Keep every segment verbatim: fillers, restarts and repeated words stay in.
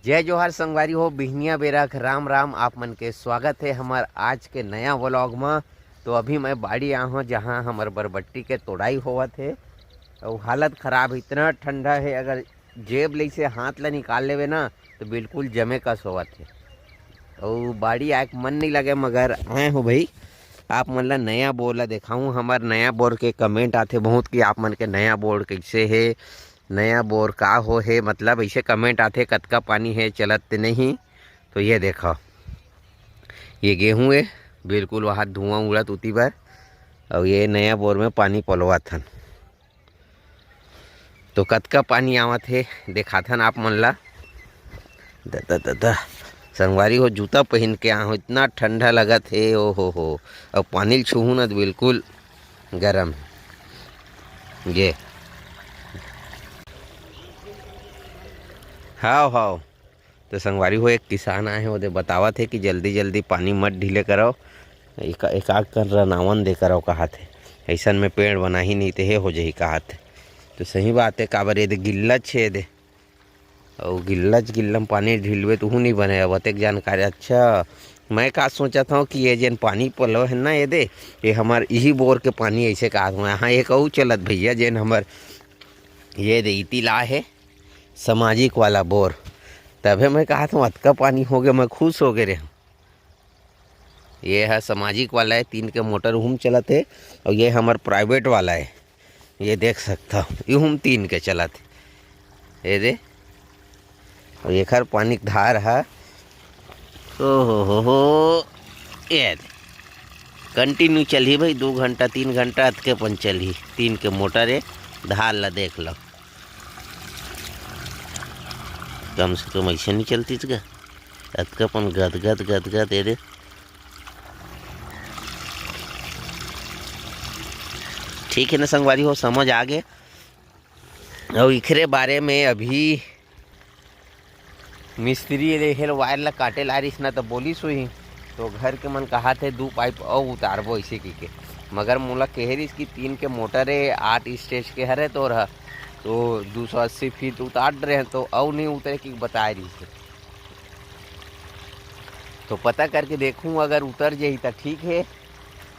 जय जोहार संगवारी हो, बिहनिया बेरा के राम राम। आप मन के स्वागत हे हमर आज के नया व्लॉग म। तो अभी मैं बाड़ी आए हों, जहाँ हमर बरबट्टी के तोड़ाई होवत हे। अउ हालत खराब हे, इतना ठंडा हे, अगर जेब ले से हाथ ला निकाल लेवे ना, तो बिल्कुल जमे कस होवत हे। अउ बाड़ी आए के मन नहीं लगे, मगर आए हों भाई, आप मन ला नया बोर ला देखाऊँ। हमर नया बोर के कमेंट आथे बहुत कि आप मन के नया बोर कैसे हे, नया बोर का हो हे, मतलब ऐसे कमेंट आथे, कतका पानी हे, चलत ते नहीं। तो ये देखो, ये गेहूं हे, बिल्कुल वहाँ धुआं उड़त उती बर, अउ ये नया बोर में पानी पलोवत हन। तो कतका पानी आवत हे, देखाथन आप मन ला। The, the, the, the. संगवारी हो, जूता पहन के आए हों, इतना ठंडा लगत हे, ओ हो हो। अब पानी ल छूहूँ ना, तो बिल्कुल गरम हे। ये। हाव, हाव। तो संगवारी हो, एक किसान आए हे, ओदे बतावत हे कि जल्दी, जल्दी पानी मत ढीले करव, एक, एक आध कन रनावन दे करव, कहत हे। अइसन में पेड़ बनाही नहीं, ते हे हो जही, कहत हे। तो सही बात हे, काबर ये दे गिल्ला छे दे, अउ गिल्ला च गिल्ला में पानी ढीलबे, तो हूँ नहीं बने। अब अतेक जानकारी, अच्छा, मैं का सोचत हूँ कि ये जेन पानी पलो है ना, ये दे, ये हमर इही बोर के पानी, ऐसे कहत हूँ। यहाँ एक अउ चलत भैया, जेन हमर ये दे इती ला हे, सामाजिक वाला बोर। तभे मैं कहत हूँ, अतका पानी हो गया, मैं खुश हो गए रहे। ये है सामाजिक वाला है, तीन के मोटर उहू म चलत हे, और ये हमर प्राइवेट वाला है, ये देख सकता हूँ, इहू म तीन के चलत हे। ये दे, और एखर पानी के धार है, ओ हो हो हो, ये दे, कंटिन्यू चलही भाई, दो घंटा, तीन घंटा अतके पन चलही। तीन के मोटर है, धार ला देख लो। कम से कम ऐसे नहीं चलती थी का? अतका पन गद गद गद गद, ये दे। ठीक है ना संगवारी हो, समझ आ गए। और इखरे बारे में अभी मिस्त्री ले हेल वायर ला काटे ला रहिस ना, तो बोलिस होही, तो घर के मन कहा थे दू पाइप अउ उतारबो ऐसे की के, मगर मोला कहे रहिस कि तीन के मोटर है, आठ स्टेज के हरे तोर ह, तो दो सौ अस्सी फीट उतार रहे हैं, तो अउ नहीं उतरे की बताए रहिस। तो पता करके देखूँ, अगर उतर जाही तो ठीक है,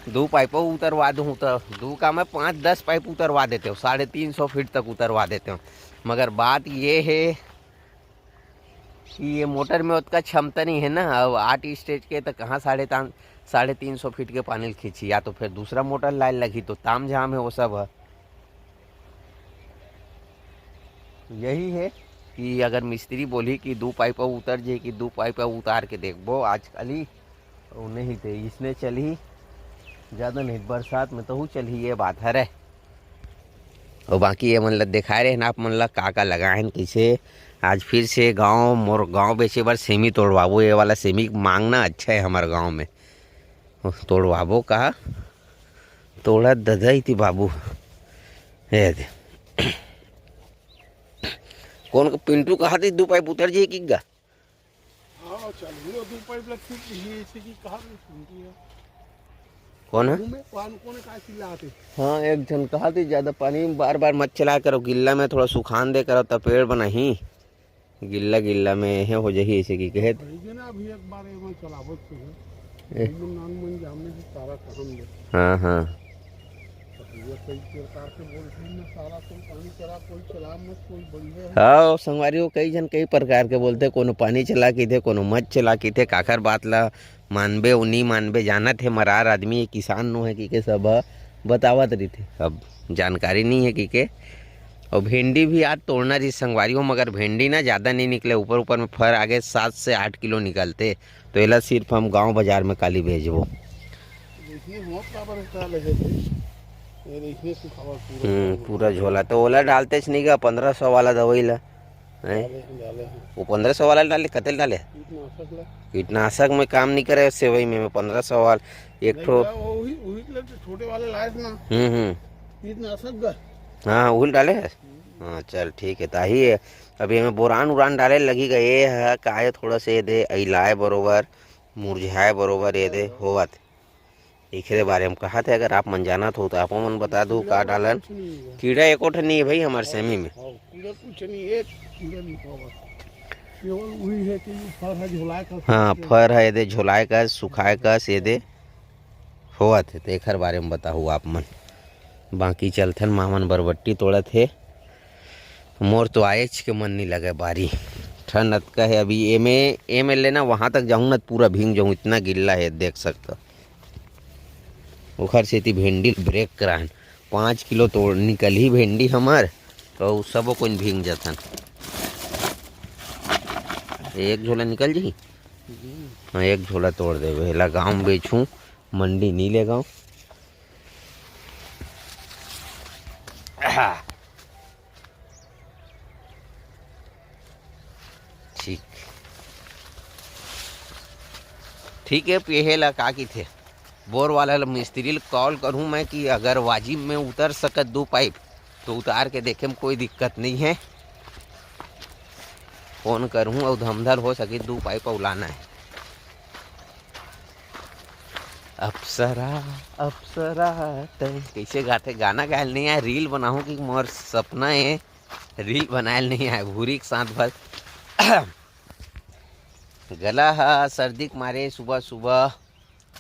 दो पाइप अउ उतरवा दूँ, तो दो का मैं पाँच दस पाइप उतरवा देते हो, साढ़े तीन सौ फीट तक उतरवा देते हो। मगर बात ये है कि ये मोटर में उतना क्षमता नहीं है ना, अब आठ स्टेज के तो कहाँ साढ़े तान-, साढ़े तीन सौ फीट के पानी खींची, या तो फिर दूसरा मोटर लाए लगी, तो ताम झाम है वो सब है। यही है कि अगर मिस्त्री बोली कि दो पाइप अउ उतर जे, कि दो पाइप अउ उतार के देखबो आज खाली, अउ नहीं ते इसने चलही, ज़्यादा नहीं, बरसात में तो हूँ चलही, ये बात हरे। और बाकी ये मन ला दिखाए रहे ना, आप मन ला का का लगाए हैं, कैसे। आज फिर से गांव, मोर गांव बेचे बर सेमी तोड़वाबो। ये वाला सेमी मांगना अच्छा है हमारे गांव में, तोड़वाबो का। तोड़ा ददा ही थी बाबू। ये दे। कौन का पिंटू कहा थी, दो पाइप उतर जाए कि गा? हाँ, चल, वो दो पाइप लग चुकी है, इसी की कहा नहीं सुनती है। कौन है? मुंह में पान कौन का चिल्लाते? हाँ, एक जन कहा थी, ज्यादा पानी में बार बार मत चला करो, गिल्ला में थोड़ा सुखान दे करो, तब पेड़ बनाही। गिल्ला गिल्ला में हे हो जही, ऐसे की कहे। भई ना, अभी एक बार एमा चलावत के है। ए। नान मन जामे से सारा काम दे। हाँ, हाँ। तो ये कई प्रकार के बोलते हैं ना, सारा कोई पानी चला, कोई चला मत, कोई बंदे है। हाँ, संगवारी हो, कई जन कई प्रकार के बोलते, कोनो पानी चला कहिथे, कोनो मत चला कहिथे, काखर बात ला मानबे, ओ नी मानबे, जानत हे, मरार आदमी, ये किसान नो है कि के सब ह बतावत रहिथे। अब जानकारी नहीं है कि के। और भिंडी भी आज तोड़ना रही संगवारी हो, मगर भिंडी ना ज़्यादा नहीं निकले, ऊपर ऊपर में फर आगे सात से आठ किलो निकलते, तो एला सिर्फ हम गांव बाजार में काली भेजबो। देखिए, हुआ बराबर का लगे थे। ये देखिए, सुखावा पूरा हम्म, पूरा झोला। तो ओला डालते नहीं गा, पंद्रह सौ वाला दवाई ला। हैं? डाले हैं, डाले हैं। वो पंद्रह सौ वाला डाले, कतेल डाले? कीटनाशक ला। कीटनाशक में काम नहीं करे सेवई में, पंद्रह सौ वाला एक नहीं, ठो। वो वही, वही के लिए तो छोटे वाले लाए थे ना। हम्म, हम्म। कीटनाशक का। हाँ, वही डाले है। हाँ, चल ठीक है, ताही है। अब ये में बोरान उरान डाले लगी गए है, काहे थोड़ा से ये दे अइलाए बरोबर, मुरझाए बरोबर ये दे होवत। एखरे बारे में कहा थे, अगर आप मन जानत हो तो आप मन बता दो, का डालन। कुछ नहीं है। कीड़ा एको ठन नहीं है भाई हमारे सेमी में। हाँ, कीड़ा कुछ नहीं है, कीड़ा नहीं होगा। केवल उही हे कि फर ह झोलाए कस हाँ, फर ह एदे झोलाए कस, सुखाए कस, एदे होवत हे। त एखर बारे म बताहू आप मन। बाकी चलथन, मामन बरबट्टी तोड़त हे। मोर तो आएच के मन नी लगे बारी, ठंड अतका हे। अभी एमे, एमे ले ना वहाँ तक जाहूँ ना, पूरा भींग जाहूँ, इतना गिल्ला हे, देख सकत। ओखर सेती भेंडी ब्रेक कराहन। पाँच किलो तोड़ निकलही भेंडी हमर, तो सबो कोई भींग जाथन। एक झोला निकल जही। हाँ, एक झोला तोड़ देबे, एला गाँव में बेचहूँ, मंडी नी ले गाँव। हाँ। ठीक, ठीक है। पेहे ला का किथे, बोर वाला ला मिस्त्री ला कॉल करूँ मैं कि अगर वाजिब में उतर सकत दू पाइप, तो उतार के देखे में कोई दिक्कत नहीं है। फोन करूँ और धमधर हो सके, दू पाइप अउ लाना है। अप्सरा, अप्सरा, तैं कइसे गाथे? गाना गायल नहीं आए, रील बनाहूँ कि मोर सपना है, रील बनायल नहीं आए। भूरी के साथ बस गला हा सर्दी के मारे सुबह सुबह।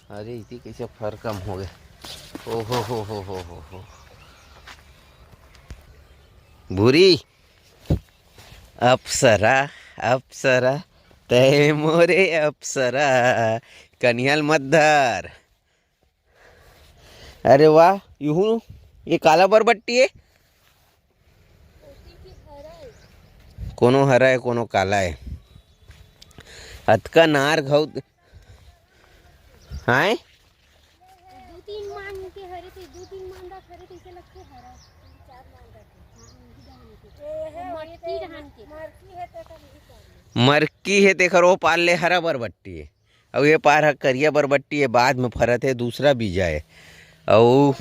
अरे, इति कइसे फर कम हो गए? ओ हो हो हो हो हो हो। भूरी, अप्सरा, अप्सरा, तय मोरे अप्सरा, कनिहल मत धर। अरे वाह, यूहू ये काला बरबट्टी है, कोनो हरा है, कोनो काला है। अतका नार घाव हाय। दू तीन मान के हरे ते, दू तीन मान दा हरे ते, इसे लगथे हरा। हाँ, उही धान के। मटकी धान के। मरकी है तेखर ओ पार ले हरा बरबट्टी है, अउ ये पार ह करिया बरबट्टी है, बाद में फरत है, दूसरा बीजा है। अउ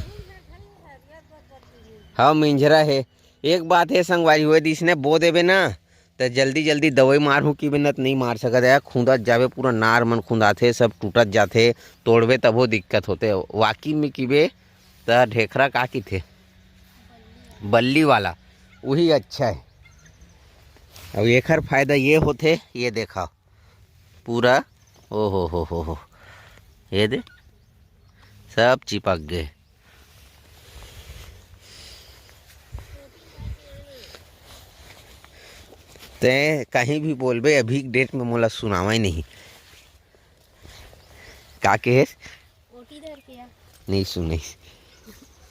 हाँ, मिंजरा है। एक बात है संगवारी, होए दिस ने बो देबे ना, त जल्दी जल्दी दवाई मारहूँ कि बिना त नहीं मार सकत है। खुंदत जाबे, पूरा नार मन खुंदाथे, सब टूटत जाथे, तोड़बे तभो दिक्कत होथे। वाकिंग में किबे त ढेखरा का किथे, बल्ली वाला, वही अच्छा है। अब एखर फायदा ये होथे, ये देखा पूरा, ओ हो हो हो हो, ये दे, सब चिपक गए। तैं कहीं भी बोलबे, अभी के डेट में मोला सुनावा ही नहीं। का कहेस? ओटी धर के आ। नहीं सुने।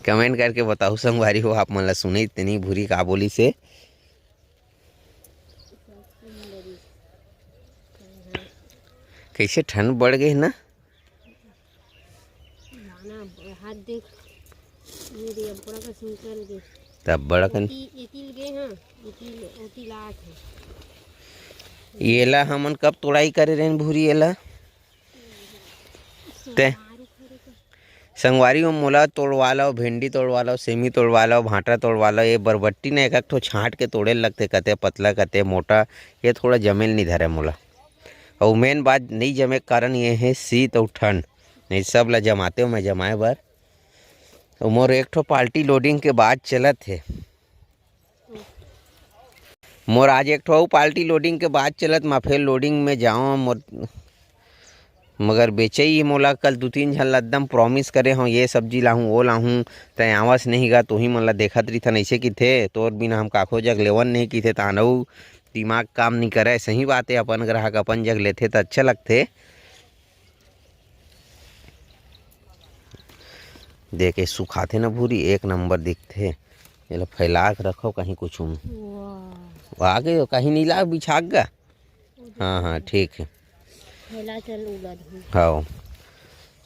कमेंट करके बताओ संगवारी हो, आप मन ला सुने तेनी भूरी का बोली से। कैसे ठंड बढ़ गई ना। ना, हाथ देख, मेरे अब्बड़ा का निकल गए। तब बड़ा कन। एतिल, एतिल गए हाँ, एतिल, ओतिल आत है। येला हमन कब तोड़ाई करे रहेन भूरी येला? ते? संगवारी हो, मोला तोड़वा लो, भेंडी तोड़वा लो, सेमी तोड़वा लो, भांटा तोड़वा लो। ये बरबट्टी ने एक, एक ठो छांट के तोड़े लगथे, कते पतला, कते मोटा, ये थोड़ा जमेल नहीं धरे मोला। अउ मेन बात नहीं जमे के कारण ये है शीत अउ ठंड, नहीं सब ला जमाते हो मैं जमाए बर। अउ मोर एक ठो पार्टी लोडिंग के बात चलत है। मोर आज एक ठो अउ पार्टी लोडिंग के बात चलत, मैं फेर लोडिंग में जाओ मोर, मगर बेचई मोला कल दू तीन झन ला एकदम प्रॉमिस करे हूँ, ये सब्जी लाहूँ, वो लाहूँ, तैं आवस नहीं गा, तोही मन ला देखत रहिथन, ऐसे किथे, तोर बिना हम काखो जग लेवन नहीं किथे, तानऊ दिमाग काम नहीं करे। सही बात है, अपन ग्राहक अपन जग लेथे त अच्छा लगथे। देखे सुखाथे ना भूरी, एक नंबर दिखथे। एला फैला के रखो कहीं कुछ में। वाह। आगे कहीं नीला बिछाग गा। हाँ, हाँ, ठीक है। फैला चल उलद ही। हाँ।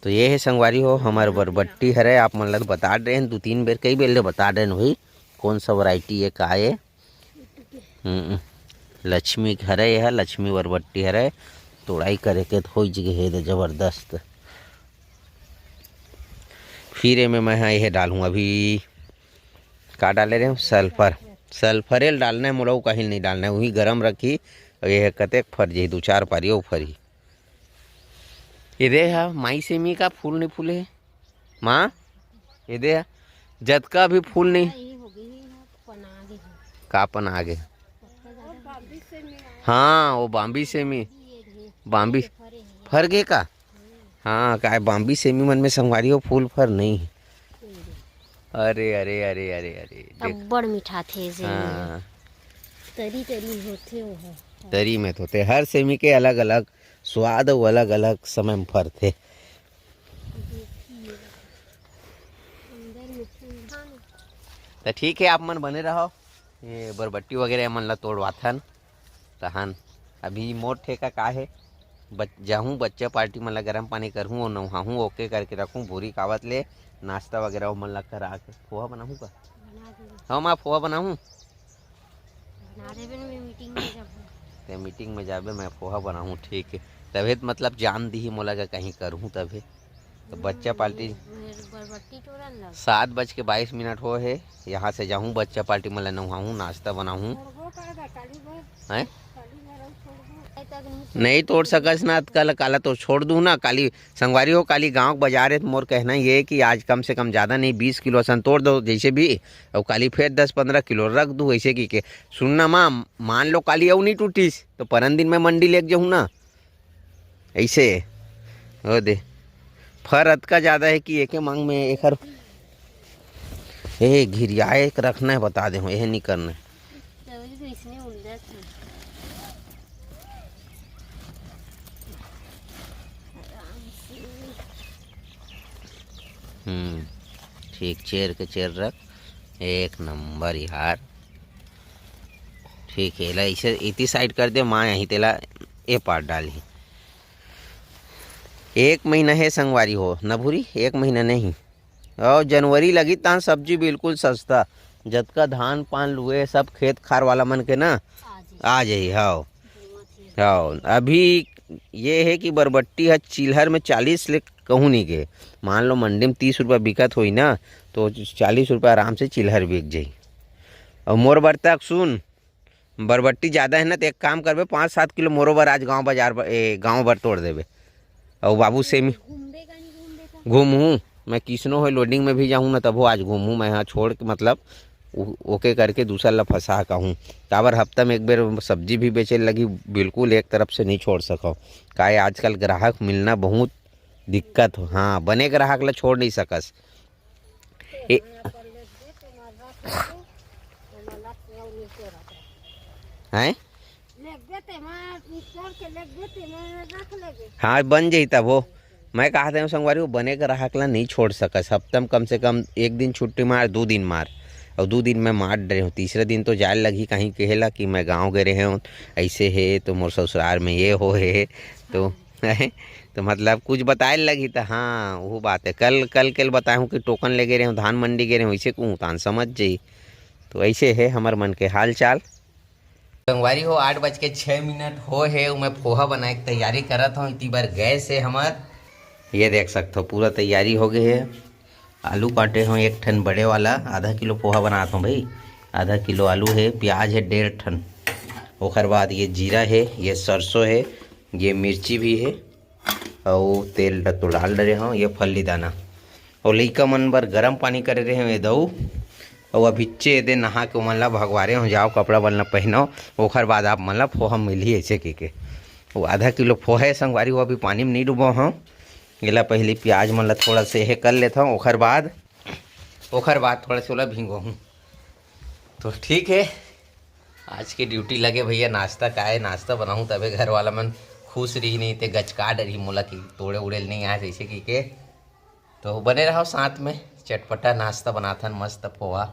तो ये है संगवारी हो, हमारे बरबट्टी हरे, आप मन ला तो बता रहे हैं, दो तीन बेर, कई बेर ले बता रहे हैं भाई, कौन सा वैरायटी है, का है। हम्म, लक्ष्मी के हरे, यह लक्ष्मी बरबट्टी हरे, तोड़ाई करे के तो हो ही गए हे, जबरदस्त। फिर एमे मैं हा ये डालूँ अभी, का डाले रहे हूँ? सल्फर। सल्फरेल डालना है मोला, वो कहीं नहीं डालना है, वही गरम रखी। और ये कतेक फर जी, दो चार पारी वो फरी। ये दे हा माई सेमी का फूल नहीं फूले हे माँ, ये दे हा, जतका भी फूल नहीं। ये हो गई, ये पना गई है। का पना गए? पत्ता ज्यादा हो गया। हाँ, वो बाम्बी सेमी, बाम्बी फर गे का? हाँ, काय बाम्बी सेमी मन में संगवारी हो फूल फर नहीं हे। अरे, अरे, अरे, अरे, अरे, देख। अब्बड़ मिठाथे सेमी। हाँ। तरी, तरी होथे ओह। तरी में तो होथे। हर सेमी के अलग-अलग स्वाद अउ अलग-अलग समय में फरथे। अंदर में ठंडा। त ठीक हे, आप मन बने रहो। ये बरबट्टी वगैरह मन ला तोड़वाथन। तहन अभी मोर ठेका का हे, बच-, जाहूँ बच्चा पार्टी मन ला गरम पानी करहूँ अउ नहाहूँ, ओके करके रखहूँ, भूरी कावत ले नाश्ता वगैरह ओमन ला करा के। पोहा बनाहूँ का? बना दे। हाँ, मैं पोहा बनाहूँ। बना देबे ना, मैं मीटिंग में जाबो। ते मीटिंग में जाबे, मैं पोहा बनाहूँ, ठीक हे। तभे त मतलब जान दिही मोला का कहीं करहूँ तभे। तो बच्चा पार्टी। मेर बरबट्टी टोरन लग। सात बज के बाईस मिनट हो हे। यहाँ से जाहूँ, बच्चा पार्टी मन ला नहाहूँ, नाश्ता बनाहूँ। छोड़बो कर दे, काली बर। हैं? काली बर अउ छोड़बो। नहीं तोड़ सकस ना, कल काला तो छोड़ दूँ ना। काली संगवारी हो, काली गाँव के बाजार हे, तो मोर कहना ये कि आज कम से कम ज़्यादा नहीं, बीस किलो असन तोड़ दो, जैसे भी, अउ काली फिर दस पन्द्रह किलो रख दूँ, ऐसे कि के। सुनना माँ, मान लो काली अउ नहीं टूटिस, तो परन दिन मैं मंडी लेके जाहूँ ना। ऐसे, ओ दे, फर अतका ज्यादा हे कि एके मांग में एकर, ए, घिरियाए के रखना हे, बता दे हूँ, एहे नहीं करना हे। तभी तो इसने उलझा था। आराम से। हम्म, ठीक, चेर के चेर रख, एक नंबर यार। ठीक हे, एला ऐसे इति साइड कर दे, माँ यहीं तेला ए पार डालही। एक महीना हे संगवारी हो, न भूरी, एक महीना नहीं। अउ जनवरी लगी तहाँ सब्जी बिल्कुल सस्ता, जतका धान पान लुए सब खेत खार वाला मन के ना आ जाही। हाँ, हाँ, अभी ये हे कि बरबट्टी ह चिल्हर में चालीस ले कहूँ नहीं गे। मान लो मंडी में तीस रुपया बिकत होही ना, तो चालीस रुपया आराम से चिल्हर बिक जाही। अउ मोर बर तक सुन, बरबट्टी ज्यादा हे ना, तो एक काम करबे, पाँच सात किलो मोरो बर आज गाँव बाजार बर, ए, गाँव बर तोड़ देबे। अउ बाबू सेमी घूमहूँ, मैं किसनो होय लोडिंग में भी जाहूँ ना, तभो आज घूमहूँ मैं, हाँ, छोड़ के, मतलब, उ-, ओके करके दूसर ला फंसा कहूँ। काबर हफ्ता में एक बेर सब्जी भी बेचे लगी, बिल्कुल एक तरफ से नहीं छोड़ सकव। काहे आजकल ग्राहक मिलना बहुत दिक्कत हो, हाँ, बने ग्राहक ला छोड़ नहीं सकस। ए, हैं? लेगबे तेमा, तोड़ के लेगबे तेमा, रख लेबे। हाँ, बन जाही तभो। मैं कहा था संगवारी, वो बने ग्राहक ला नहीं छोड़ सकस। हफ्ता में कम से कम एक दिन छुट्टी मार, दू दिन मार, अउ दू दिन मैं मार डरे हूँ। तीसरे दिन तो जाए लगही, कहीं कहेला कि मैं गाँव गए रहे हूँ, ऐसे हे, तो मोर ससुराल में ये हो हे, तो तो मतलब कुछ बताए लगही, तो हाँ, वो बात हे। कल, कल के बताए हूँ कि टोकन ले गए रहे हूँ, धान मंडी गए रहे हूँ, ऐसे कहूँ, तान समझ जाही। तो ऐसे हे हमर मन के हाल चाल। संगवारी हो, आठ बज के छः मिनट हो हे, मैं पोहा बनाए के तैयारी करत हूँ। इतनी बार गैस हे हमर, ये देख सकते हो, पूरा तैयारी हो गई हे। आलू काटे हूँ एक ठन बड़े वाला, आधा किलो पोहा बनात हूँ भाई। आधा किलो आलू हे, प्याज हे डेढ़ ठन, ओकर बाद ये जीरा हे, ये सरसों हे, ये मिर्ची भी हे, अउ तेल ल तो डाल डरे हूँ, ये फल्ली दाना। अउ लइका मन बर गरम पानी करे रहे हूँ ये दऊ, अउ अभिच्चे दे नहा के ओमन ला भगवारे हूँ, जाओ कपड़ा मन ला पहनो, ओखर बाद आप मन ला पोहा मिलही ऐसे कह के। वो आधा किलो पोहा हे संगवारी, वो अभी पानी में नहीं डूबो हूँ। एला पहली प्याज मन ला थोड़ा से हे कर लेता हूँ, ओखर बाद, ओखर बाद थोड़ा से ओला भिंगो हूँ। तो ठीक हे, आज के ड्यूटी लगे भैया, नाश्ता का हे, नाश्ता बनाहूँ तभे घर वाला मन खुश रही, नहीं ते गचका डरही मोला कि तोड़े उड़े ल नहीं आए जैसे कि के। तो बने रहो साथ में, चटपटा नाश्ता बनाथन, मस्त पोहा।